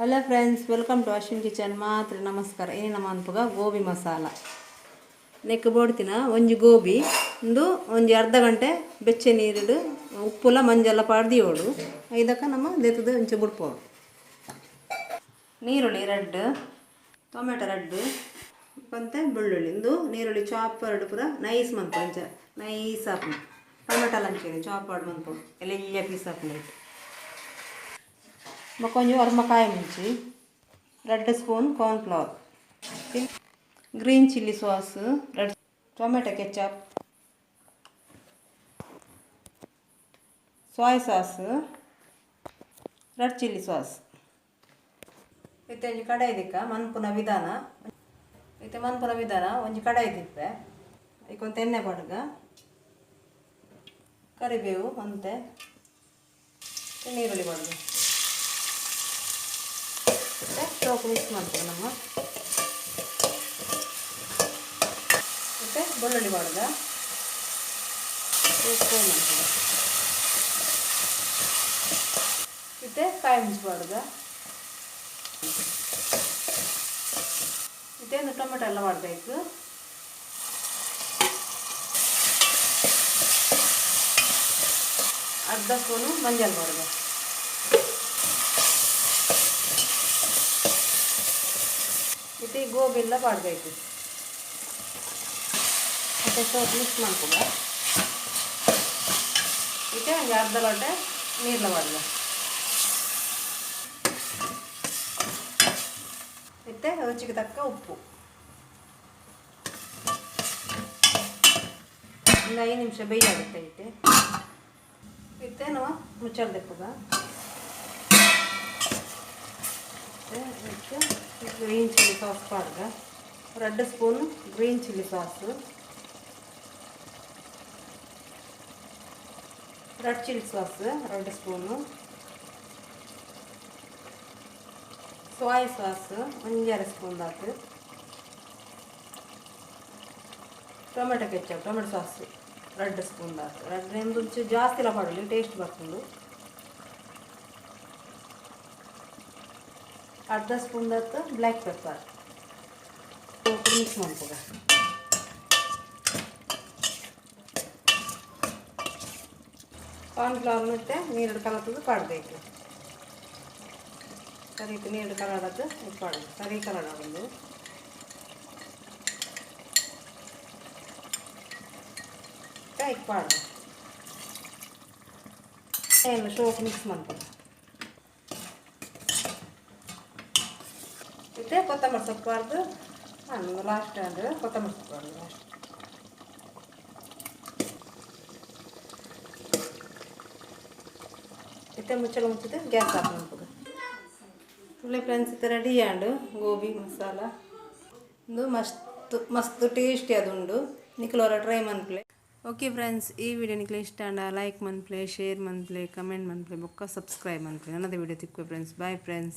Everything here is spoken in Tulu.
Hello friends, welcome to Ashwin kitchen. ಮಾತ್ರ ನಮಸ್ಕಾರ. ಏನೇ ನಮ್ಮ ಅನ್ಪುಗ ಗೋಬಿ ಮಸಾಲ ನೆಕ್ ಬೋಡ್ತಿನ ಒಂಜಿ ಗೋಬಿ ಒಂದು ಒಂಜಿ ಅರ್ಧ ಗಂಟೆ ಬೆಚ್ಚ ನೀರಿಡು ಉಪ್ಪುಲ ಮಂಜಲ್ಲ ಪಾಡ್ದಿಯೋಡು ಐದಕ್ಕ ನಮ್ಮ ದೆತ್ತದ ಒಂಚೆ ಬುಡ್ಪೋಡು. ನೀರುಳ್ಳಿ ರೆಡ್, ಟೊಮೆಟೊ ರೆಡ್ ಬಂತೆ ಬೆಳ್ಳುಳ್ಳಿ ಇಂದು ನೀರುಳ್ಳಿ ಚಾಪರ್ಡ್ ಪೂರ ನೈಸ್ ಮನ್ಪು, ಒಂಚ ನೈಸ್ ಆಪುಂಡು. ಟೊಮೆಟೊ ಲಂಚೆ ಚಾಪರ್ಡ್ ಮನ್ಪು, ಎಲ್ಲ ಪೀಸ್ ಆಪುಂಡು. ಬೊಕ್ಕ ಒಂಜಿ ಒರ್ಮಕಾಯಿ ಮುಂಚಿ, red spoon cornflour, green chilli sauce, red tomato ketchup, soy sauce, red chilli sauce. ಇತ್ತೆ ಒಂಜಿ ಕಡಾಯಿ ದಿಕ್ಕ ಮನ್ಪುನ ವಿಧಾನ. ಇತ್ತೆ ಮನ್ಪುನ ವಿಧಾನ, ಒಂಜಿ ಕಡಾಯಿ ದಿಪ್ಪೆ, ಐಕೊಂತ ಎಣ್ಣೆ ಪಾಡ್ಗ, ಕರಿಬೇವು ಒಂತೆ, ನೀರುಳ್ಳಿ ಪಾಡ್ಗ, ಮತ್ತು ಸೋಪ್ ಮಿಕ್ಸ್ ಮಾಡ್ತೀವಿ ನಮ್ಮ. ಮತ್ತು ಬೆಳ್ಳುಳ್ಳಿ ಪಾಡ್ಗ, ಫ್ರೈ ಮಾಡ್ತದೆ. ಮತ್ತು ಕಾಯಿ ಮುಂಚು ಪಾಡ್ಗ, ಮತ್ತು ಒಂದು ಟೊಮೆಟೊ ಎಲ್ಲ ಮಾಡಬೇಕು. ಅರ್ಧ ಸ್ಪೂನು ಮಂಜಲ್ ಪಾಡ್ಗ. ಮತ್ತು ಗೋಬಿ ಎಲ್ಲ ಪಾಡಬೇಕು. ಮತ್ತು ಸೋಪ್ ಮಿಕ್ಸ್ ಮಾಡ್ಕೊಬ. ಮತ್ತು ಒಂದು ಅರ್ಧ ಲೋಟ ನೀರ್ಲ ಪಾಡ್ಗ. ಮತ್ತು ರುಚಿಗೆ ತಕ್ಕ ಉಪ್ಪು. ಒಂದು 5 ನಿಮಿಷ ಬೇಯಾಗುತ್ತೆ ಐತೆ. ಮತ್ತು ನಾವು ಮುಚ್ಚಲ್ದೆಪ್ಪುಗ. ಮತ್ತು ಗ್ರೀನ್ ಚಿಲ್ಲಿ ಸಾಸ್ ಪಾಡ್ಗ, 2 spoon green chilli sauce, red chilli sauce 2 spoon, soy sauce 1.5 spoon ದಾತು, tomato ketchup, tomato sauce 2 spoon ದಾತು. ರೆಡ್ ಒಂಚೂರು ಜಾಸ್ತಿ ಎಲ್ಲ ಪಾಡಲಿ, ಟೇಸ್ಟ್ ಬರ್ತುಂಡು. ಅರ್ಧ ಸ್ಪೂನ್ ದಾತು ಬ್ಲ್ಯಾಕ್ ಪೆಪ್ಪರ್. ಮಿಕ್ಸ್ ಮಾಡ್ಕೊಗ. ಕಾರ್ನ್ಫ್ಲವರ್ ಮತ್ತೆ ನೀರು ಕಲತದ್ದು ಪಾಡಬೇಕು. ಸರಿ, ನೀರು ಕಲಡದ್ದು ಪಾಡು, ಸರಿ ಕಲಡ ಒಂದು ಪಾಡು ಏನು ಶೋಕ್ ಮಿಕ್ಸ್ ಮಾಡ್ಕೊ. ಮತ್ತು ಕೊತ್ತಂಬರಿ ಸೊಪ್ಪು ಅರ್ದು ಲಾಸ್ಟ್, ಅಂದರೆ ಕೊತ್ತಂಬರಿ ಸೊಪ್ಪು ಅರ್ದು ಲಾಸ್ಟ್. ಮತ್ತು ಮುಚ್ಚಳ ಮುಚ್ಚಿದ್ದು ಗ್ಯಾಸ್ ಆಫ್ ಮಾಡ್ಬೋದು. ಒಳ್ಳೆ ಫ್ರೆಂಡ್ಸ್, ಇತ್ತ ರೆಡಿ ಆಂಡು ಗೋಬಿ ಮಸಾಲ. ಒಂದು ಮಸ್ತ್ ಮಸ್ತ್ ಟೇಸ್ಟಿ ಅದುಂಡು. ನಿಕ್ಲೋರ ಟ್ರೈ ಮನ್ಪ್ಲೆ. ಓಕೆ ಫ್ರೆಂಡ್ಸ್, ಈ ವಿಡಿಯೋ ನಿಕ್ಲೆ ಇಷ್ಟ ಆಂಡ ಲೈಕ್ ಮನ್ಪ್ಲೆ, ಶೇರ್ ಮನ್ಪ್ಲೆ, ಕಮೆಂಟ್ ಮನ್ಪ್ಲೆ, ಬೊಕ್ಕ ಸಬ್ಸ್ಕ್ರೈಬ್ ಮನ್ಪ್ಲೆ. ನನ್ನದು ವಿಡಿಯೋ ತಿಕ್ಕು ಫ್ರೆಂಡ್ಸ್. Bye friends.